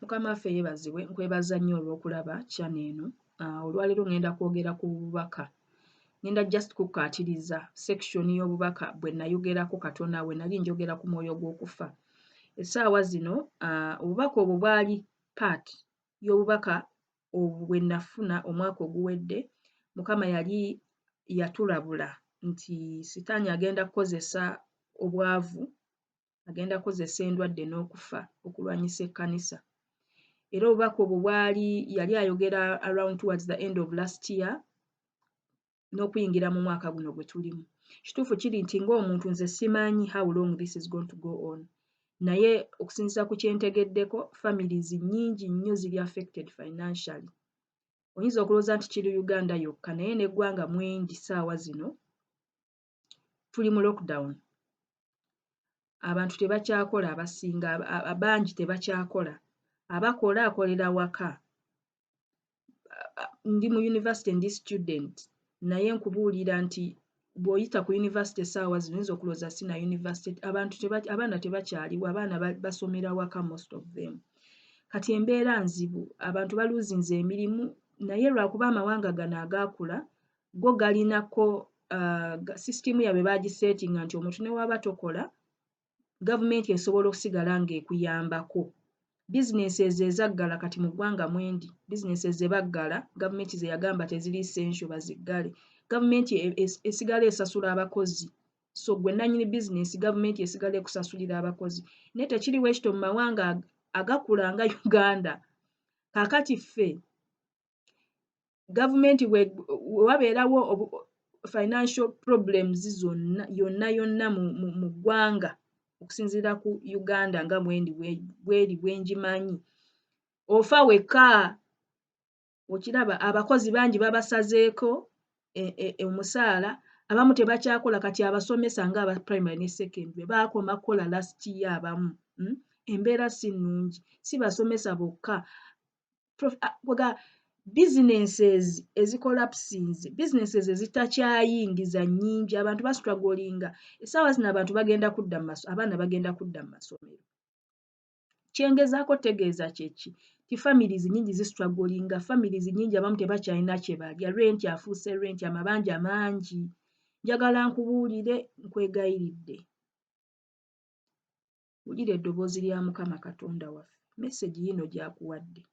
Mukama waffe yeebazibwe, nkwebaza nnyo olw'okulaba channel eno. Olwaleero ŋŋenda kwogera ku bubaka. Ŋŋenda just kukkaatiriza section y'obubaka bwe nayogerako katono we nali njogera ku mwoyo gw'okufa. Essaawa zino obubaka obwo bwali part y'obubaka bwe nafuna omwaka oguwedde. Mukama yali yatulabula nti Sitaani agenda kukozesa obwavu, agenda kukozesa endwadde n'okufa okulwanyisa ekkanisa. Era obubaka obwo bwali yali ayogera around towards the end of last year n'okuyingira mu mwaka guno gwe tulimu. Kituufu kiri nti ng'omuntu nze simanyi how long this is going to go on. Naye okusinziira ku kye ntegeddeko, families nnyingi nnyo ziri affected financially. Oyinza okulowooza nti kiri Uganda yokka, naye n'eggwanga mwendi ssaawa zino tuli mu lockdown. Abantu tebakyakola, abasinga bangi tebakyakola. Abakola akolera waka. Ndi mu university, ndi student, naye nkubuulira nti bw'oyita ku university essaawa zino oyinza okulowooza si na university. Abantu abaana tebakyaliwo, abaana basomera waka, most of them. Kati embeera nzibu, abantu baluuzinze emirimu, naye lwakuba amawanga gano agaakula go galinako system yaabwe baagiseetinga nti omuntu ne bw'aba tokola, gavumenti esobola okusigala ng'ekuyambako. Bizinensi ezo ezaggala kati mu ggwanga mwendi, bizinensi ze baggala, gavumenti ze yagamba teziri essential baziggale, gavumenti esigala esasula abakozi. So ggwe nannyini bizinensi, gavumenti esigala ekusasulira abakozi. Naye tekiri bwe kityo mu mawanga agakula nga Uganda. Kaakati ffe gavumenti bwe wabeerawo financial problems zonna yonna yonna mu ggwanga, okusinziira ku Uganda nga bwendi bweri bwe ngimanyi, ofa wekka. Okiraba abakozi bangi babasazeeko omusaala, abamu tebakyakola. Kati abasomesa nga aba primary ne secondary baakoma kukola last year abamu. Embeera si nnungi. Si basomesa bokka, businesses ezicollapsinze, businesses ezitakyayingiza nnyingi, abantu bastrugglinga. Essaawa zino abantu bagenda kudda mu abaana bagenda kudda mu masomero. Kye ngezaako ttegeeza kye ki? Nti families nnyingi zistrugglinga, families nnyingi abamu tebakyalina kye balya, rent afuuse rent, amabanja mangi. Njagala nkubuulire, nkwegayiridde, wulira eddoboozi lya Mukama Katonda waffe. Message yiino gy'akuwadde.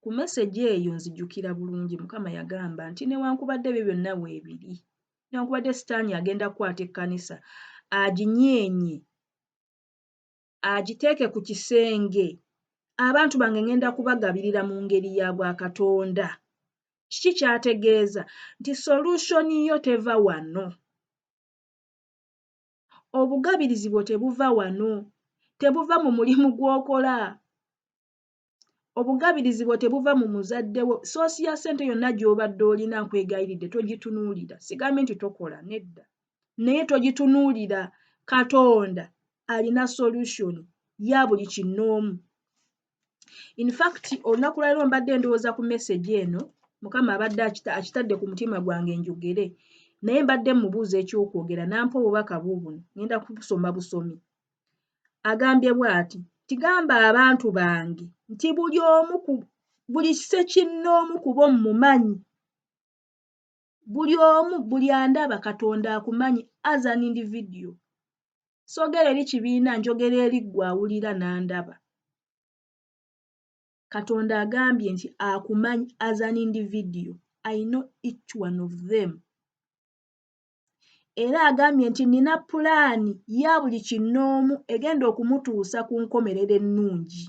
Ku message eyo nzijukira bulungi Mukama yagamba nti newankubadde ebyo byonna weebiri, newankubadde Sitaani agenda kukwata ekkanisa aginyeenye agiteeke ku kisenge, abantu bange ŋŋenda kubagabirira mu ngeri ya bwakatonda. Kiki ky'ategeeza? Nti solution yo teva wano. Obugabirizi bwo tebuva wano, tebuva mu mulimu gw'okola. Obugabirizi bwo tebuva mu muzadde wo. Source ya ssente yonna gy'obadde olina, nkwegayiridde, togitunuulira. Sigambye nti tokola, nedda, naye togitunuulira. Katonda alina solution ya buli kinnoomu. In fact, olunaku lwaleero mbadde ndowooza ku message eno. Mukama abadde akitadde ku mutima gwange njogere, naye mbadde mmubuuza ekyokwogera, n'ampa obubaka buubuno. Ŋŋenda kubusoma busomi. Agambye bw'ati nti, "Gamba abantu bange nti buli omu ku buli ssekinnoomu ku bo mmumanyi." Buli omu, buli andaba, Katonda akumanyi as an individual. Soogera eri kibiina, njogera eri ggwe awulira n'andaba. Katonda agambye nti akumanyi as an individual. I know each one of them. Era agambye nti nnina pulaani ya buli kinnoomu egenda okumutuusa ku nkomerero ennungi.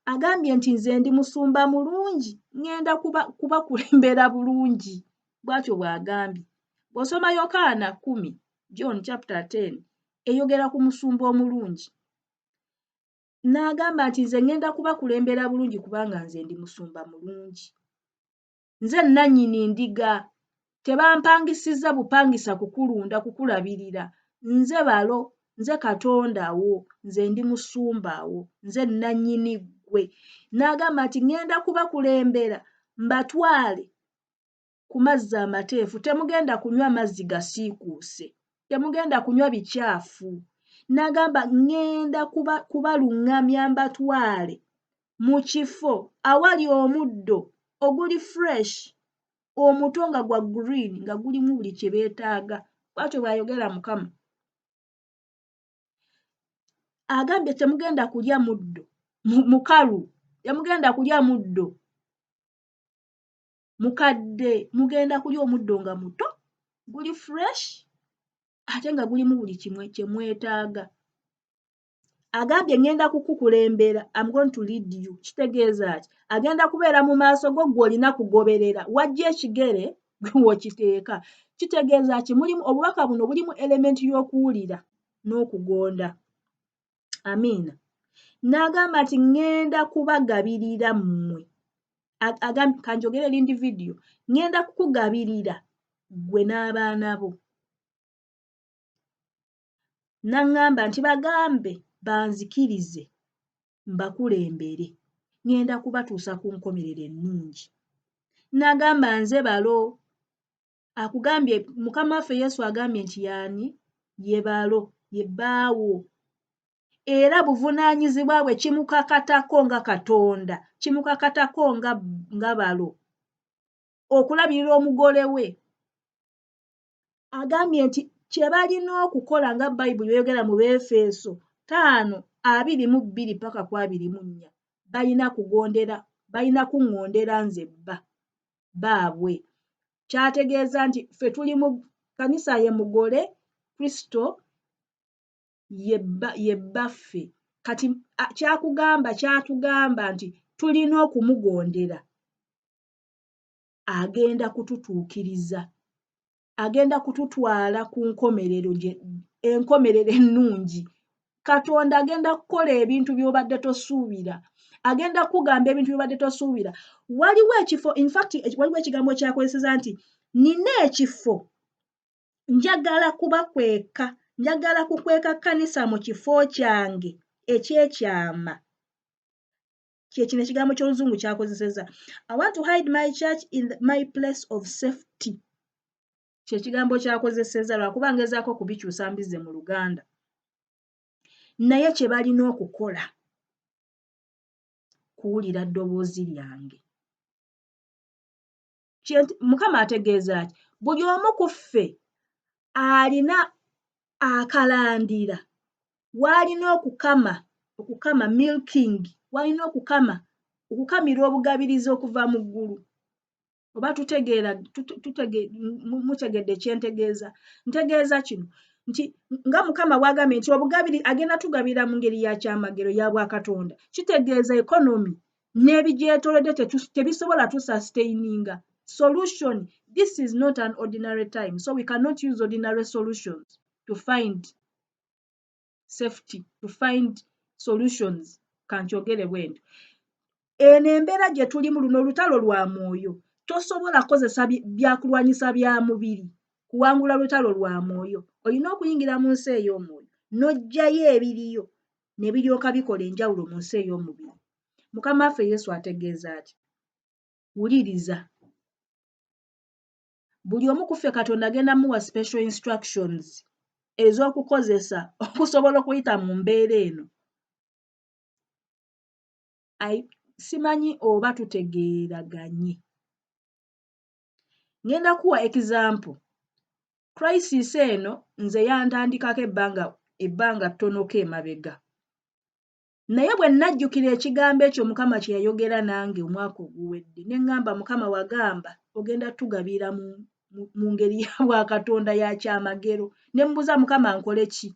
Agambye nti nze ndi musumba mulungi, ŋŋenda kubakulembera bulungi. Bw'atyo bw'agambye. Bw'osoma Yokaana 10, John chapter 10, eyogera ku musumba omulungi. N'agamba nti nze ŋŋenda kubakulembera bulungi kubanga nze ndi musumba mulungi. Nze nnannyini ndiga, tebampangisizza bupangisa kukulunda, kukulabirira. Nze balo, nze Katonda wo, nze ndi musumba wo, nze nnannyini ggwe. N'agamba nti ŋŋenda kubakulembera mbatwale ku mazzi amateefu. Temugenda kunywa mazzi gasiikuuse, temugenda kunywa bikyafu. N'agamba, ŋŋenda kubaluŋŋamya mbatwale mu kifo awali omuddo oguli fresh, omuto nga gwa green, nga gulimu buli kye beetaaga. Bw'atyo bw'ayogera Mukama. Agambye temugenda kulya muddo mukalu, temugenda kulya muddo mukadde, mugenda kulya omuddo nga muto, guli fresh ate nga gulimu buli kimwe kye mwetaaga. Agambye ŋŋenda kukukulembera, I'm going to lead you. Kitegeeza ki? Agenda kubeera mu maaso go, ggwe olina kugoberera. Wajja ekigere gwe w'okiteeka. Kitegeeza ki? Mulimu obubaka buno bulimu elementi y'okuwulira n'okugonda. Amiina. N'agamba nti ŋŋenda kubagabirira mmwe. Kanjogere erindi vidiyo. Ŋŋenda kukugabirira ggwe n'abaana bo. N'aŋŋamba nti bagambe banzikirize mbakulembere. Ŋŋenda kubatuusa ku nkomerero ennungi. N'agamba nze balo. Akugambye Mukama waffe Yesu agambye nti y'ani? Ye balo, ye bbaawo. Era buvunaanyizibwa bwe kimukakatako nga Katonda, kimukakatako nga, nga balo okulabirira omugole we. Agambye nti kye balina okukola nga Bayibuli bw'eyogera mu Beefeso 5:22 paka ku 24, balina kugondera, balina kuŋŋondera nze bba, baabwe. Ky'ategeeza nti ffe tuli mu kkanisa ye mugole, Kristo ye bba, ye bbaffe. Kati ky'akugamba, ky'atugamba nti tulina okumugondera. Agenda kututuukiriza. Agenda kututwala ku nkomerero gye, enkomerero ennungi. Katonda agenda kukola ebintu by'obadde tosuubira. Agenda kukugamba ebintu by'obadde tosuubira. Waliwo ekifo, in fact, waliwo ekigambo ky'akozesezza nti nina ekifo njagala kubakweka, njagala kukweka kkanisa mu kifo kyange eky'ekyama. Kye kino ekigambo ky'Oluzungu ky'akozesezza. I want to hide my church in my place of safety. Kye kigambo ky'akozesezza lwakuba ngezaako okubikyusa mbizze mu Luganda. Naye kye balina okukola kuwulira ddoboozi lyange. Mukama ategeeza ki? Buli omu ku ffe alina akalandira w'alina okukama, okukama milking, w'alina okukama, okukamira obugabirizi okuva mu ggulu. Oba tutegeera, mutegedde kye ntegeeza? Ntegeeza kino nti nga Mukama bw'agambye nti obugabiri agenda tugabira mu ngeri ya kyamagero ya bwakatonda, kitegeeza economy n'ebigyetoolodde tebisobola tusustaininga. Solution, this is not an ordinary time, so we cannot use ordinary solutions to find safety, to find solutions. Kankyogere bwe ntyo. Eno embeera gye tulimu, luno olutalo lwa mwoyo. Tosobola kukozesa byakulwanyisa bya mubiri kuwangula lutalo lwa mwoyo. Olina okuyingira mu nsi ey'omwoyo n'oggyayo ebiriyo ne biryoka bikola enjawulo mu nsi ey'omubiri. Mukama waffe Yesu ategeeza ki? Wuliriza. Buli omu ku ffe Katonda agenda muwa special instructions ez'okukozesa okusobola okuyita mu mbeera eno. Simanyi oba tutegeeraganye. Ngenda kuwa example. Crisis eno nze yantandikako ebbanga ebbanga ttonoko emabega. Naye bwe nnajjukira ekigambo ekyo Mukama kye yayogera nange omwaka oguwedde, ne ŋŋamba Mukama wagamba ogenda tugabira mu, mu ngeri ya bwakatonda ya kyamagero. Ne mbuuza Mukama nkole ki?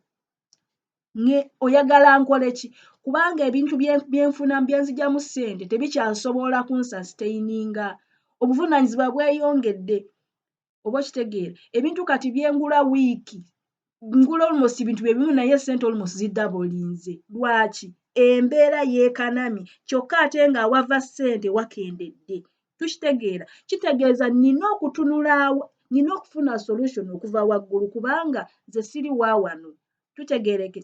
Oyagala nkole ki? Kubanga ebintu bye nfuna bye nzigyamu ssente tebikyasobola kunsustaininga. Obuvunaanyizibwa bweyongedde. Oba okitegeera? Ebintu kati bye ngula wiiki, ngula almost bintu bye bimu naye ssente almost zidabolinze. Lwaki? Embeera yeekanamye kyokka ate ng'awava ssente wakendedde. Tukitegeera? Kitegeeza nnina okutunula, nnina okufuna solution okuva waggulu kubanga nze siri wa wano. Tutegeereke,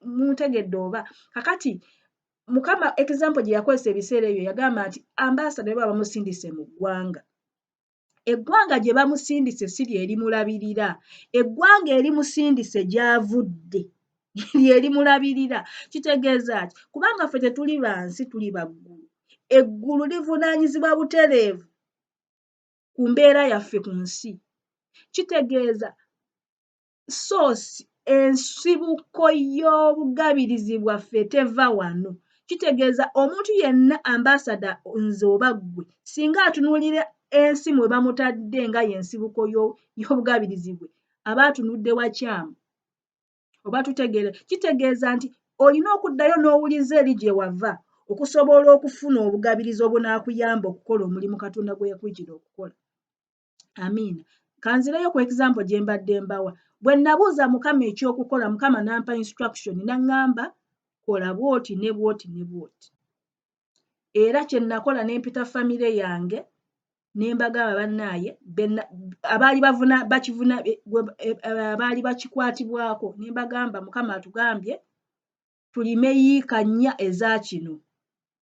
muntegedde oba? Kakati Mukama example gye yakozesa ebiseera ebyo yagamba nti ambassador bwe baba bamusindise mu ggwanga, eggwanga gye bamusindise si lye limulabirira, eggwanga erimusindise gy'avudde. Lye limulabirira. Kitegeeza ki? Kubanga ffe tetuli ba nsi, tuli ba ggulu. Eggulu livunaanyizibwa butereevu ku mbeera yaffe ku nsi. Kitegeeza source, ensibuko y'obugabirizi bwaffe teva wano. Kitegeeza omuntu yenna, ambasada nze oba ggwe, singa atunuulira ensi mwe bamutadde nga y'ensibuko y'obugabirizi bwe, aba atunudde wakyamu. Oba tutegeere? Kitegeeza nti olina okuddayo n'owuliza eri gye wava okusobola okufuna obugabirizi obunaakuyamba okukola omulimu Katonda gwe yakuyitira okukola. Amiina. Kanzireyo ku example gye mbadde mbawa. Bwe nabuuza Mukama ekyokukola, Mukama n'ampa instruction, n'aŋŋamba kola bw'oti ne bw'oti ne bw'oti. Era kye nakola, ne mpita famire yange ne mbagamba, bannaaye abaali bavuna bakivuna, abaali bakikwatibwako, ne mbagamba Mukama atugambye tulime yiika 4 eza kino.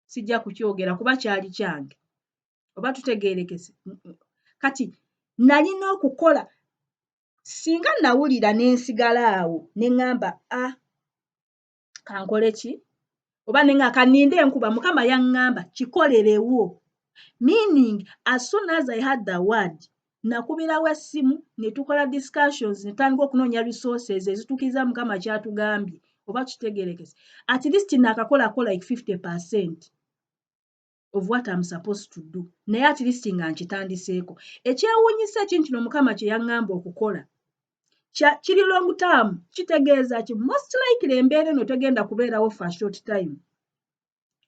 Sijja kukyogera kuba kyali kyange. Oba tutegeerekese? Kati nalina okukola. Singa nawulira ne nsigala awo ne ŋŋamba, a kankole ki, oba ne ŋŋamba kanninde enkuba, Mukama yaŋŋamba kikolerewo, meaning as soon as I had the word, nakubirawo essimu ne tukola discussions, ne tutandika okunoonya resources ezituukiriza Mukama ky'atugambye. Oba kitegeerekese? At least naakakolako like 50% of what I'm supposed to do, naye at least nga nkitandiseeko. Ekyewuunyisa, ekintu kino Mukama kye yaŋŋamba okukola kiri long term. Kitegeeza ki? Most likely embeera eno tegenda kubeerawo for a short time,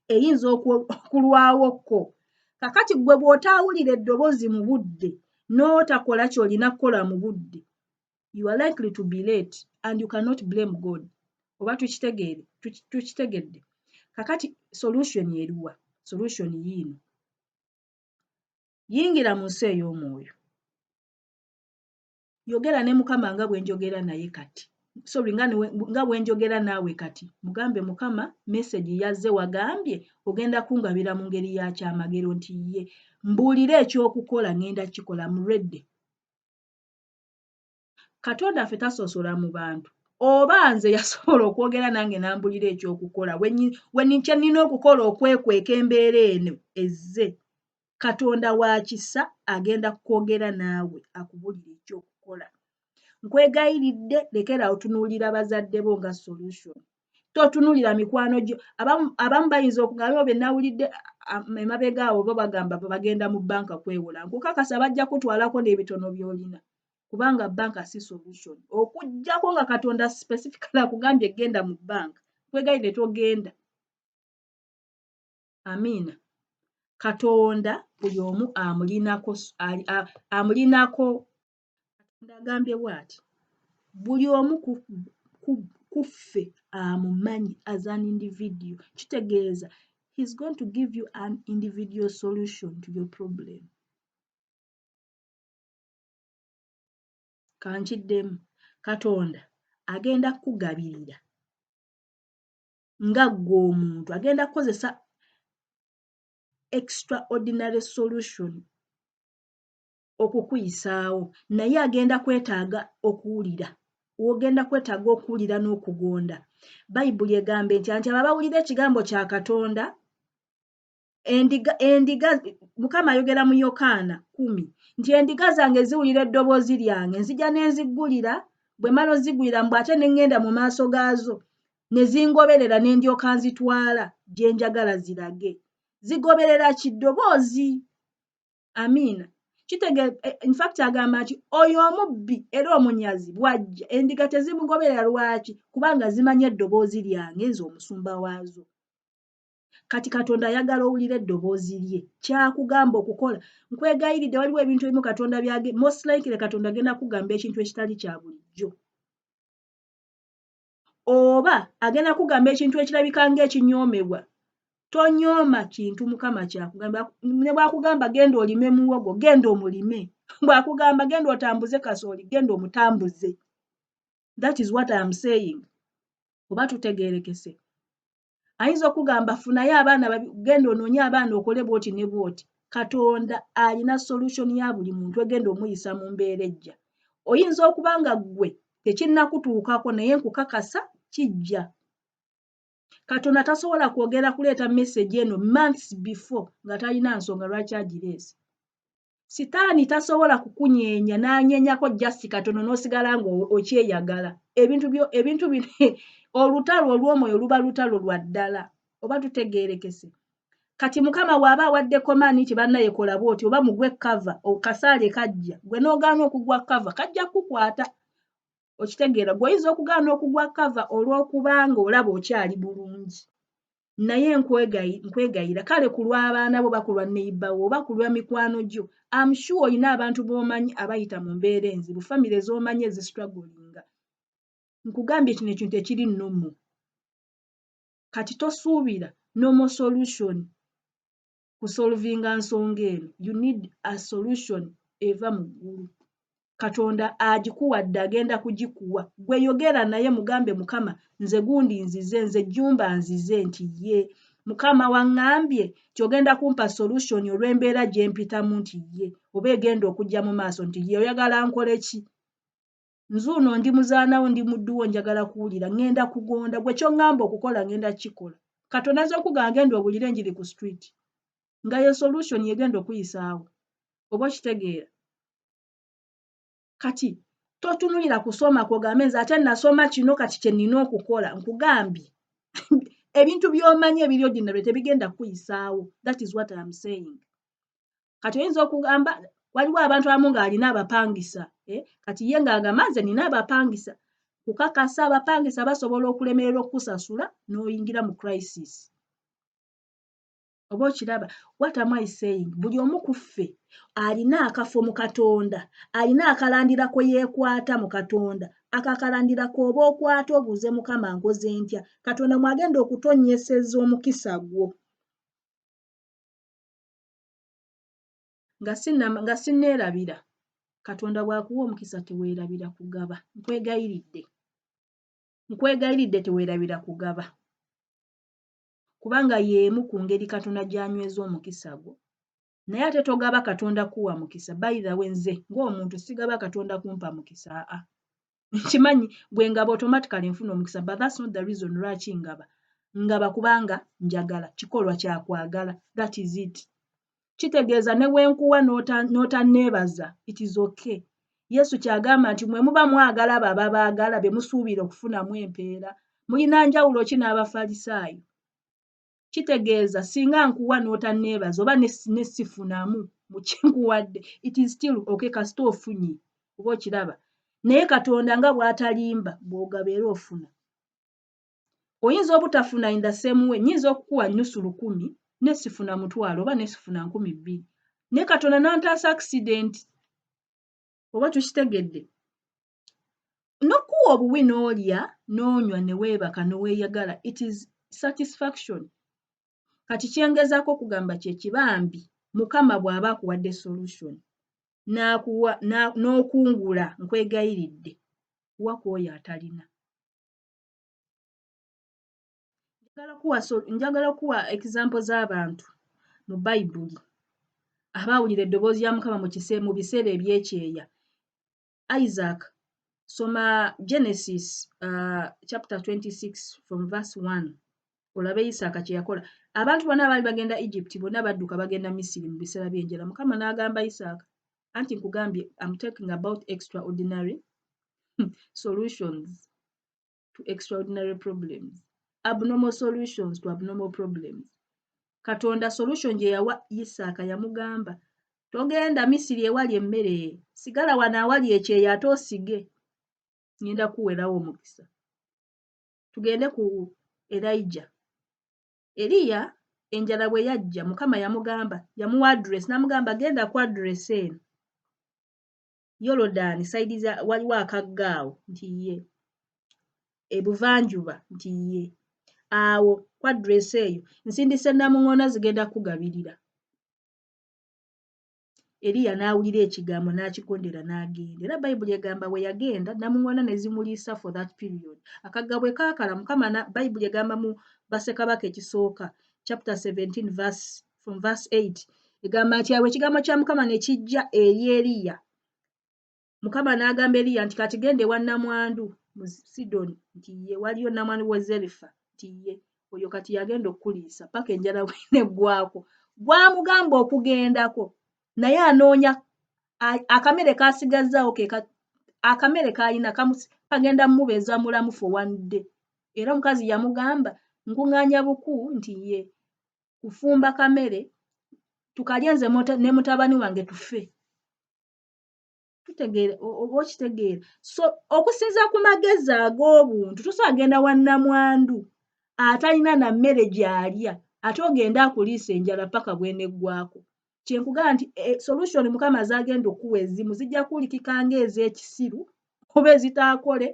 eyinza okulwawokko. Kakati ggwe bw'otaawulira eddoboozi mu budde n'otakola ky'olina kukola mu budde, you are likely to be late and you cannot blame God. Oba tukitegeere? Tukitegedde? Kakati solution eriwa? Solution yiino: yingira mu nsi ey'omwoyo, yogera ne Mukama nga bwe njogera naye kati, sorry, nga bwe njogera naawe kati. Mugambe, Mukama, message yazze, wagambye ogenda kungabira mu ngeri ya kyamagero nti ye mbuulire ekyokukola, ŋŋenda kikola mulwedde. Katonda ffe tasosola mu bantu. Oba nze yasobola okwogera nange n'ambulira ekyokukola kye nnina okukola okwekweka embeera eno ezze. Katonda wa kisa, agenda kwogera naawe akubulire ekyokukola. Nkwegayiridde, lekera otunuulira bazadde bo nga solution. Totunuulira mikwano gyo. Abamu bayinza okugamba, be nawulidde emabega awo, bo bagamba bagenda mu bbanka kwewola. Nkukakasa bajja kutwalako n'ebitono by'olina, kubanga bbanka si solution, okuggyako nga Katonda specifically akugambye genda mu bbanka. Nkwegayiridde, togenda. Amiina. Katonda buli omu amulinako, amulinako. Katonda agambye bw'ati, buli omu ku ffe amumanyi as an individual. Kitegeeza he's going to give you an individual solution to your problem. Kankiddemu: Katonda agenda kukugabirira nga ggwe omuntu, agenda kukozesa extraordinary solution okukuyisaawo, naye agenda kwetaaga okuwulira, ogenda kwetaaga okuwulira n'okugonda. Bayibuli egamba nti anti abo abawulira ekigambo kya Katonda, endiga, endiga, Mukama ayogera mu Yokaana 10 nti endiga zange ziwulira eddoboozi lyange, nzija ne nziggulira, bwe mmala oziggulira mbu ate ne ŋŋenda mu maaso gaazo ne zingoberera, ne ndyoka nzitwala gye njagala zirage. Zigoberera ki? Ddoboozi. Amiina. Infact agamba nti oyo omubbi era omunyazi bw'ajja, endiga tezimugoberera. Lwaki? Kubanga zimanyi eddoboozi lyange, nze omusumba waazo. Kati Katonda ayagala owulire eddoboozi lye kyakugamba okukola. Nkwegayiridde, waliwo ebintu ebimu Katonda byage, most likely Katonda agenda kugamba ekintu ekitali kya bulijjo, oba agenda kugamba ekintu ekirabika ng'ekinyoomebwa. Tonyooma kintu Mukama kyakugamba. Ne bwakugamba genda olime muwogo, genda omulime. Bwakugamba genda otambuze kasooli, genda omutambuze. That is what I am saying. Oba tutegeerekese? Ayinza okugamba funayo abaana, genda onoonye abaana, okole bw'oti ne bw'oti. Katonda alina solution ya buli muntu egenda omuyisa mu mbeera ejja. Oyinza okuba nga ggwe tekinnakutuukako, naye nkukakasa Kijja. Katonda tasobola kwogera kuleeta message eno months before nga talina nsonga lwaki agireese. Sitaani tasobola kukunyeenya n'anyeenyako just katono n'osigala nga okyeyagala. Ebintu byo ebintu bino, olutalo olw'omwoyo luba lutalo lwa ddala, oba tutegeerekese. Kati Mukama bw'aba awadde command nti bannaye kola bw'oti oba mugwe cover, okasaale kajja, gwe n'ogaana okugwa cover, kajja kukukwata. Okitegeera? Gwe oyinza okugaana okugwa cover olw'okubanga olaba okyali bulungi. Naye nkwegayira, kale ku lw'abaana bo oba ku lwa neighbor wo oba ku lwa mikwano gyo, am sure olina abantu b'omanyi abayita mu mbeera enzibu, famire z'omanyi ezistrugglinga. Nkugambye, kino ekintu ekiri normal. Kati tosuubira normal solution kusolvinga nsonga eno. You need a solution eva mu ggulu. Katonda agikuwadde, agenda kugikuwa. Gwe yogera naye, mugambe, "Mukama, nze gundi nzize, nze Jjumba nzize nti ye Mukama waŋŋambye nti ogenda kumpa solution olw'embeera gye mpitamu nti ye oba egenda okujja mu maaso nti ye oyagala nkole ki? Nzuuno ndi muzaanawo, ndi muddu wo, njagala kuwulira, ŋŋenda kugonda. Gwe ky'oŋŋamba okukola ŋŋenda kukikola." Katonda ayinza okugamba, "Genda obuulire enjiri ku street," nga ye solution egenda okuyisaawo. Oba okitegeera? Kati totunulira kusoma kwogambe, "Nze ate nasoma kino, kati kye nnina okukola." Nkugambye, ebintu by'omanyi ebiri ordinary tebigenda kukuyisaawo. That is what I am saying. Kati oyinza okugamba waliwo abantu abamu ng'alina abapangisa, eh? Kati ye ng'agamba, "Nze nina abapangisa." Kukakasa, abapangisa basobola okulemererwa okukusasula n'oyingira mu crisis. Oba okiraba what am I saying? Buli omu ku ffe alina akafo mu Katonda, alina akalandira kwe yeekwata mu Katonda. Ako akalandira k'oba okwata, obuuze Mukama, "Nkoze ntya?" Katonda mwagenda okutonnyeseza omukisa gwo. Nga sinneerabira, Katonda bw'akuwa omukisa, teweerabira kugaba. Nkwegayiridde, nkwegayiridde, teweerabira kugaba, kubanga y'emu ku ngeri Katonda gy'anyweza omukisa gwo. Naye ate togaba Katonda kuwa mukisa. By the way, nze ng'omuntu sigaba Katonda kumpa mukisa. Aa, nkimanyi bwe ngaba automatically nfuna omukisa, but that's not the reason lwaki ngaba. Ngaba kubanga njagala, kikolwa kya kwagala, that is it. Kitegeeza ne bwe nkuwa n'otanneebaza, it is okay. Yesu kyagamba nti mwe muba mwagala abo ababaagala, be musuubira okufunamu empeera, mulina njawulo ki n'Abafalisaayo? Kitegeeza singa nkuwa n'otanneebaza oba ne sifunamu mu kyenkuwadde, it is still okay, kasita ofunye. Oba okiraba? Naye Katonda nga bw'atalimba, bw'ogaba era ofuna. Oyinza obutafuna in the same way. Nnyinza okukuwa nnusu 1,000 ne sifuna 500 oba ne sifuna 2,000, naye Katonda n'antaasa accident. Oba tukitegedde? N'okkuwa obuwi n'olya n'onywa ne weebaka ne weeyagala, it is satisfaction. Kati kyengezaako okugamba kye kibambi, Mukama bw'aba akuwadde solution n'akuwa n'okungula, nkwegayiridde, wa ku oyo atalina. Njagala kuwa example z'abantu mu Bayibuli abaawulira eddoboozi lya Mukama mu biseera eby'ekyeya. Isaac, soma Genesis chapter 26 from verse 1, olabe Isaaka kye yakola. Abantu bonna abaali bagenda Egypt bonna badduka bagenda Misiri mu biseera by'enjala. Mukama n'agamba Isaaka, anti nkugambye I'm talking about extraordinary solutions to extraordinary problems, abnormal solutions to abnormal problems. Katonda solution gye yawa Isaaka, yamugamba, "Togenda Misiri ewali emmere, sigala wano awali ekyeya ate osige, ngenda kuweerawo omukisa." Tugende ku Elijah. Eriya, enjala bwe yajja, Mukama yamugamba, yamuwa address, n'amugamba, "Genda ku address eno, Yorodaani side za waliwo akagga awo," nti ye ebuvanjuba, nti ye awo ku address eyo nsindise namuŋŋoona zigenda kukugabirira. Eriya n'awulira ekigambo n'akigondera n'agenda. Era Bayibuli egamba bwe yagenda, namuŋŋoona ne zimuliisa for that period. Akagga bwe kaakala, Mukama, Bayibuli egamba mu Bassekabaka ekisooka chapter 17 verse, from verse 8, egamba nti awo ekigambo kya Mukama ne kijja eri Eriya. Mukama n'agamba Eriya nti, "Kati genda ewa nnamwandu Mu Sidoni nti ye waliyo namwani wa Zerifa nti ye oyo kati yagenda okukuliisa paka enjala bweneggwako. Gwamugamba okugendako naye anoonya akamere kasigazzaawo, ke akamere k'alina kagenda mumubeeza mulamu for one day. Era omukazi yamugamba, "Nkuŋŋaanya buku nti ye kufumba kamere tukalye nze ne mutabani wange tufe." Tutegeera oba okitegeera? So okusinziira ku magezi ag'obuntu, tosobola genda wa nnamwandu atalina na mmere gy'alya ate ogende akuliisa enjala paka bw'eneggwaako. Kyenkugamba nti solution Mukama z'agenda okuwa ezimu zijja kuwulikika ng'ez'ekisiru oba ezitaakole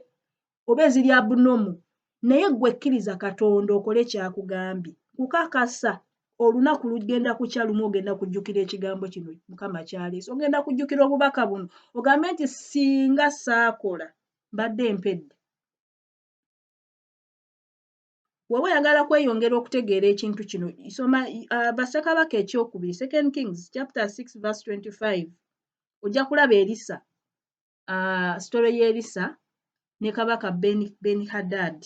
oba eziri abnormal, naye ggwe kkiriza Katonda okole ky'akugambye. Kukakasa olunaku lugenda kukya lumu ogenda kujjukira ekigambo kino Mukama ky'aleese, ogenda kujjukira obubaka buno ogambe nti singa saakola mbadde mpedde. Bw'oba oyagala kweyongera okutegeera ekintu kino, soma Bassekabaka ekyokubiri, Second Kings chapter 6 verse 25, ojja kulaba Erisa, story y'Erisa ne kabaka Ben Hadad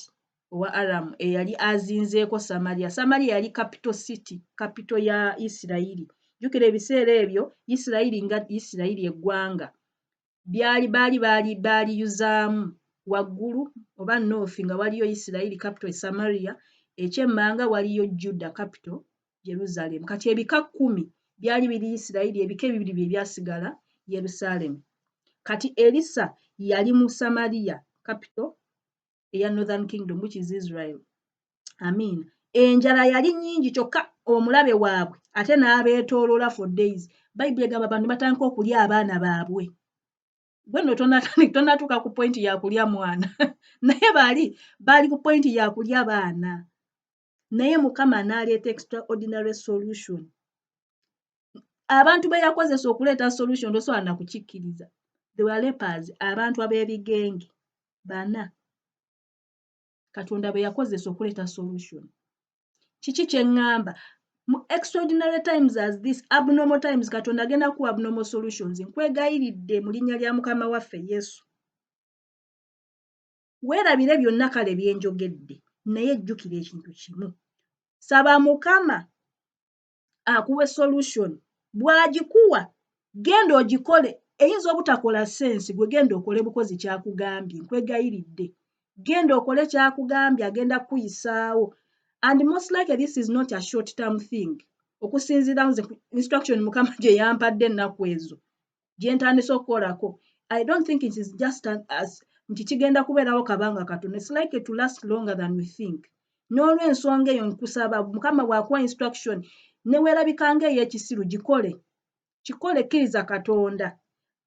owa Aram eyali azinzeeko Samaria. Samaria yali capital city, capital ya Isirayiri. Jjukira ebiseera ebyo Isirayiri nga Isirayiri eggwanga byali baali baali baaliyuzaamu waggulu oba north nga waliyo Isirayiri, capital e Samaria, ekyemmanga waliyo Juda, capital Jerusalem. Kati ebika 10 byali biri Isirayiri, ebika ebibiri bye byasigala Yerusaalemi. Kati Erisa yali mu Samaria, capital eya Northern Kingdom, which is Israel. Amiina. Enjala yali nnyingi, kyokka omulabe waabwe ate n'abeetooloola for days. Bayibuli egamba bantu batandika okulya abaana baabwe. Gwe nno tonnatuuka ku point ya kulya mwana, naye baali baali ku point ya kulya baana. Naye Mukama n'aleeta extraordinary solution. Abantu be yakozesa okuleeta solution tosobola na kukikkiriza. They were lepers, abantu ab'ebigenge bana. Katonda bwe yakozesa okuleeta solution. Kiki kye ŋŋamba? Mu extraordinary times as this, abnormal times, Katonda agenda kuwa abnormal solutions. Nkwegayiridde mu linnya lya Mukama waffe Yesu, weerabire byonna kale bye njogedde, naye jjukira ekintu kimu: saba Mukama akuwe solution. Bw'agikuwa, genda ogikole. Eyinza obutakola sense, gwe genda okole bukozi kyakugambye. Nkwegayiridde, genda okole kyakugambye, agenda kukuyisaawo. And most likely this is not a short term thing. Okusinziira nze instruction Mukama gye yampadde ennaku ezo gye ntandise okukolako, I don't think it is just as nti kigenda kubeerawo kabanga katono. It's likely to last longer than we think. N'olw'ensonga eyo, nkusaba, Mukama bw'akuwa instruction ne weerabika ng'ey'ekisiru, gikole, kikole, kkiriza Katonda.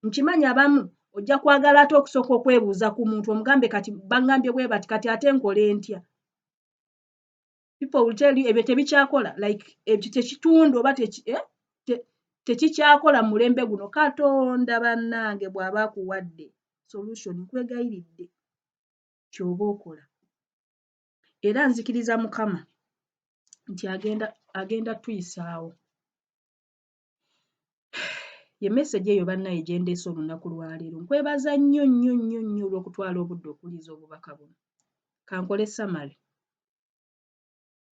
Nkimanyi abamu ojja kwagala ate okusooka okwebuuza ku muntu omugambe, "Kati baŋŋambye bwe bati, kati ate nkole ntya?" People will tell you ebyo tebikyakola, like ekyo tekitunda oba tekikyakola mu mulembe guno. Katonda bannange bw'aba akuwadde solution, nkwegayiridde ky'oba okola. Era nzikiriza Mukama nti agenda tuyisaawo. Ye message eyo bannaye gye ndeese olunaku lwaleero. Nkwebaza nnyo nnyo nnyo nnyo olw'okutwala obudde okuwuliriza obubaka buno. Kankole summary.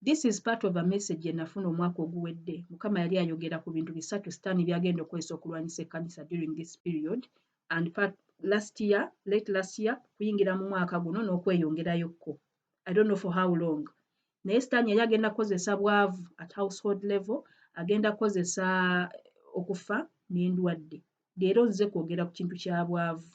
This is part of a message gye nafuna omwaka oguwedde. Mukama yali ayogera ku bintu bisatu Sitaani by'agenda okukozesa okulwanyisa ekkanisa during this period and part last year, late last year, kuyingira mu mwaka guno n'okweyongerayokko. I don't know for how long, naye Sitaani yali agenda kukozesa bwavu at household level, agenda kukozesa okufa n'endwadde. Leero nze kwogera ku kintu kya bwavu.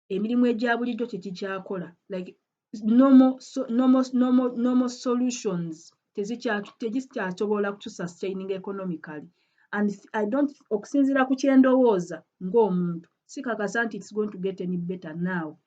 Emirimu egya bulijjo tekikyakola, like normal, so, normal, normal, normal solutions tezikyasobola kutusustaining economically. And I don't, okusinziira ku kyendowooza ng'omuntu, sikakasa nti it's going to get any better now.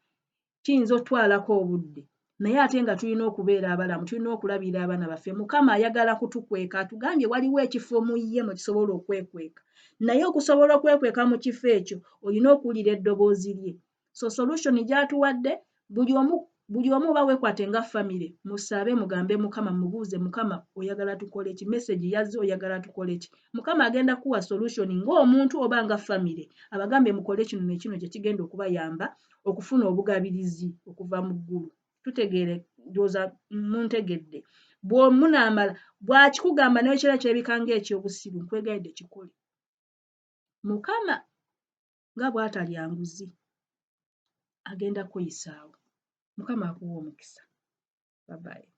Kiyinza otwalako obudde, naye ate nga tulina okubeera abalamu, tulina okulabirira abaana baffe. Mukama ayagala kutukweka. Atugambye waliwo ekifo mu ye mwe tusobola okwekweka, naye okusobola okwekweka mu kifo ekyo olina okuwulira eddoboozi lye. So solution gy'atuwadde buli omu. Buli omu oba weekwate nga famire, musabe, mugambe Mukama, mubuuze Mukama, oyagala tukole ki? Message yazze, oyagala tukole ki? Mukama agenda kuwa solution ng'omuntu oba nga famire, abagambe mukole kino ne kino kye kigenda okubayamba okufuna obugabirizi okuva mu ggulu. Tutegeere, ndowooza muntegedde. Bw'omunaamala bw'akikugamba naye kira kirabika ng'ekyobusiru, nkwegayidde kikole. Mukama nga bw'atalya nguzi agenda kukuyisaawo. Mukama akuwa omukisa. Babayi.